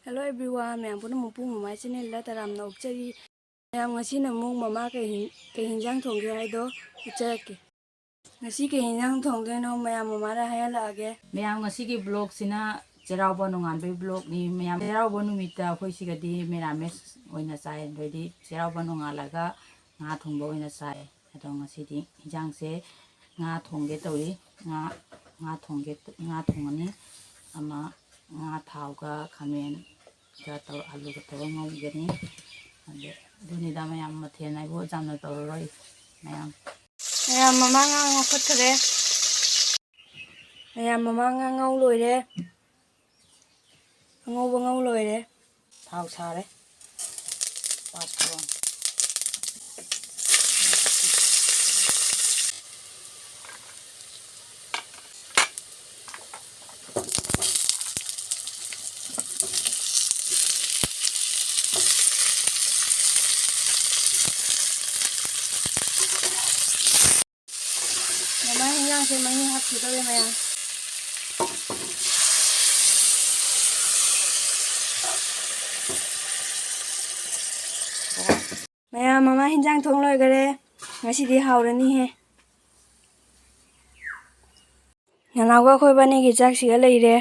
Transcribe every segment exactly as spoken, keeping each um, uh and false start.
Hello everyone, ꯃꯌꯥꯝ ꯄꯨꯝꯅꯃꯛꯄꯨ ꯃꯃꯥꯏ channelꯗ ꯇꯔꯥꯝꯅ ꯑꯣꯛꯆꯔꯤ꯫ ꯃꯌꯥꯝ, ꯉꯁꯤꯅ ꯑꯃꯨꯛ ꯃꯃꯥ ꯀꯩ ꯍꯤꯟ-, ꯀꯩ ꯍꯤꯟꯖꯥꯡ ꯊꯣꯡꯒꯦ ꯍꯥꯏꯗꯣ ꯎꯠꯆꯔꯛꯀꯦ꯫ ꯉꯁꯤ ꯀꯩ ꯍꯤꯟꯖꯥꯡ ꯊꯣꯡꯗꯣꯏꯅꯣ ꯃꯌꯥꯝ ꯃꯃꯥꯗ ꯍꯥꯏꯍꯜꯂꯛꯑꯒꯦ꯫ ꯃꯌꯥꯝ, ꯉꯁꯤꯒꯤ vlogꯁꯤꯅ ꯆꯩꯔꯥꯎꯕ ꯅꯣꯡꯉꯥꯟꯕꯒꯤ vlogꯅꯤ꯫ ꯃꯌꯥꯝ, ꯆꯩꯔꯥꯎꯕ ꯅꯨꯃꯤꯠꯇ ꯑꯩꯈꯣꯏ ꯁꯤꯒꯗꯤ ꯃꯦꯔꯥꯃꯦꯁ ꯑꯣꯏꯅ ꯆꯥꯏ꯫ ꯑꯗꯩꯗꯤ ꯆꯩꯔꯥꯎꯕ ꯅꯣꯡꯉꯥꯜꯂꯒ ꯉꯥ ꯊꯣꯡꯕ ꯑꯣꯏꯅ ꯆꯥꯏ꯫ ꯑꯗꯣ ꯉꯁꯤꯗꯤ ꯍꯤꯟꯖꯥꯡꯁꯦ ꯉꯥ ꯊꯣꯡꯒꯦ ꯇꯧꯔꯤ꯫ ꯉꯥ, ꯉꯥ ꯊꯣꯡꯒꯦ, ꯉꯥ ꯊꯣꯡꯉꯅꯤ꯫ ꯑꯃ ꯉꯥ ꯊꯥꯎꯒ ꯈꯥꯃꯦꯟꯒ ꯇꯧꯔ, ꯑꯂꯨꯒ ꯇꯧꯔ ꯉꯧꯒꯅꯤ꯫ ꯑꯗꯨ, ꯑꯗꯨꯅꯤꯗ ꯃꯌꯥꯝ, ꯃꯊꯦꯜ ꯍꯥꯏꯕꯨ ꯌꯥꯝꯅ ꯇꯧꯔꯔꯣꯏ ꯃꯌꯥꯝ꯫ ꯃꯌꯥꯝ, ꯃꯃꯥ ꯉꯥ ꯉꯧꯈꯠꯈ꯭ꯔꯦ꯫ ꯃꯌꯥꯝ, ꯃꯃꯥ ꯉꯥ ꯉꯧ ꯂꯣꯏꯔꯦ꯫ ꯑꯉꯧꯕ ꯉꯧ ꯂꯣꯏꯔꯦ꯫ ꯊꯥꯎ ꯁꯥꯔꯦ꯫ ꯄꯥꯁ ꯐꯣꯔꯟ꯫ ꯃꯃꯥ, ꯍꯤꯟꯖꯥꯡꯁꯦ ꯃꯍꯤ ꯍꯥꯞꯈꯤꯗꯧꯔꯦ ꯃꯌꯥꯝ꯫ ꯃꯌꯥꯝ, ꯃꯃꯥ ꯍꯤꯟꯖꯥꯡ ꯊꯣꯡ ꯂꯣꯏꯈꯔꯦ꯫ ꯉꯁꯤꯗꯤ ꯍꯥꯎꯔꯅꯤꯍꯦ꯫ ꯅꯅꯥꯎꯒ ꯑꯩꯈꯣꯏ ꯕꯥꯅꯤꯒꯤ ꯆꯥꯛꯁꯤꯒ ꯂꯩꯔꯦ꯫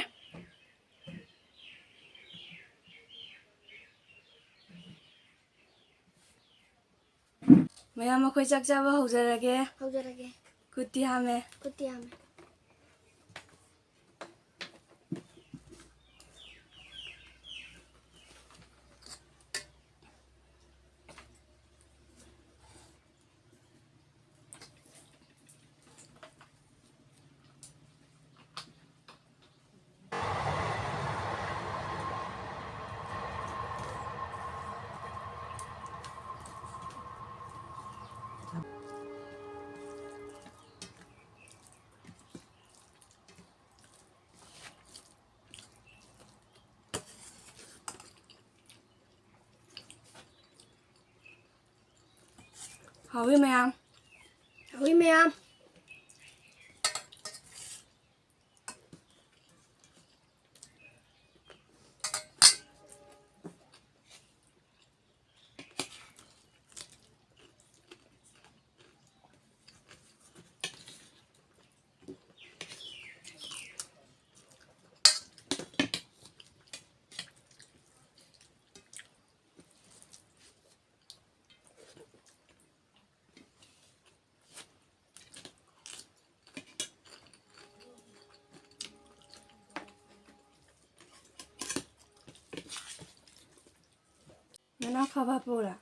ꯃꯌꯥꯝ, ꯑꯩꯈꯣꯏ ꯆꯥꯛ ꯆꯥꯕ ꯍꯧꯖꯔꯒꯦ꯫ ꯍꯧꯖꯔꯒꯦ꯫ ꯈꯨꯠꯇꯤ ꯍꯥꯝꯃꯦ꯫ ꯈꯨꯠꯇꯤ ꯍꯥꯝꯃꯦ꯫ ꯍꯥꯎꯏ ꯃꯌꯥꯝ꯫ ꯍꯥꯎꯏ ꯃꯌꯥꯝ꯫ ꯅꯅꯥ ꯈꯕ ꯄꯨꯔꯥ꯫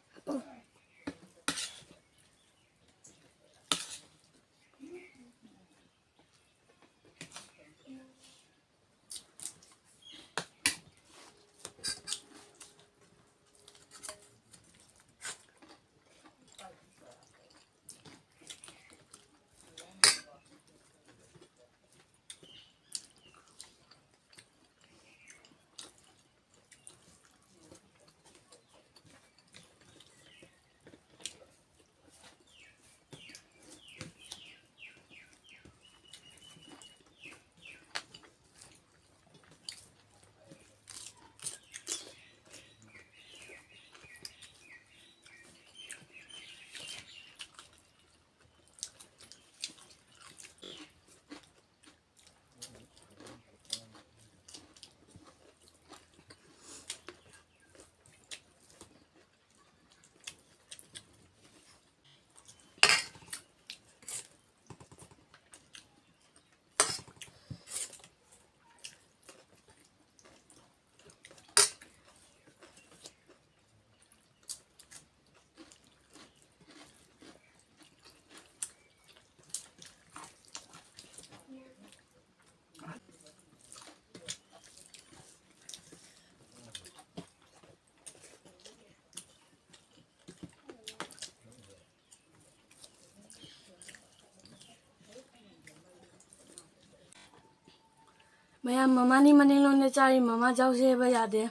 ꯃꯌꯥꯝ ꯃꯃꯥꯅꯤ ꯃꯅꯤꯡꯂꯣꯝꯗ ꯆꯥꯔꯤ, ꯃꯃꯥ ꯆꯥꯎꯁꯦ ꯍꯥꯏꯕ ꯌꯥꯗꯦ꯫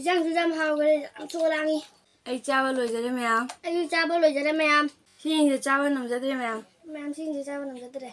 ꯏꯟꯖꯥꯡꯁꯨ ꯌꯥꯝ ꯍꯥꯎꯈ꯭ꯔꯦ, ꯌꯥꯝ ꯊꯨꯅ ꯂꯥꯡꯉꯤ꯫ ꯑꯩ ꯆꯥꯕ ꯂꯣꯏꯖꯔꯦ ꯃꯌꯥꯝ꯫ ꯑꯩꯁꯨ ꯆꯥꯕ ꯂꯣꯏꯖꯔꯦ ꯃꯌꯥꯝ꯫ ꯁꯤꯁꯤꯡꯁꯦ ꯆꯥꯕ ꯉꯝꯖꯗ꯭ꯔꯦ ꯃꯌꯥꯝ꯫ ꯃꯌꯥꯝ ꯁꯤꯁꯤꯡꯁꯦ ꯆꯥꯕ ꯉꯝꯖꯗ꯭ꯔꯦ꯫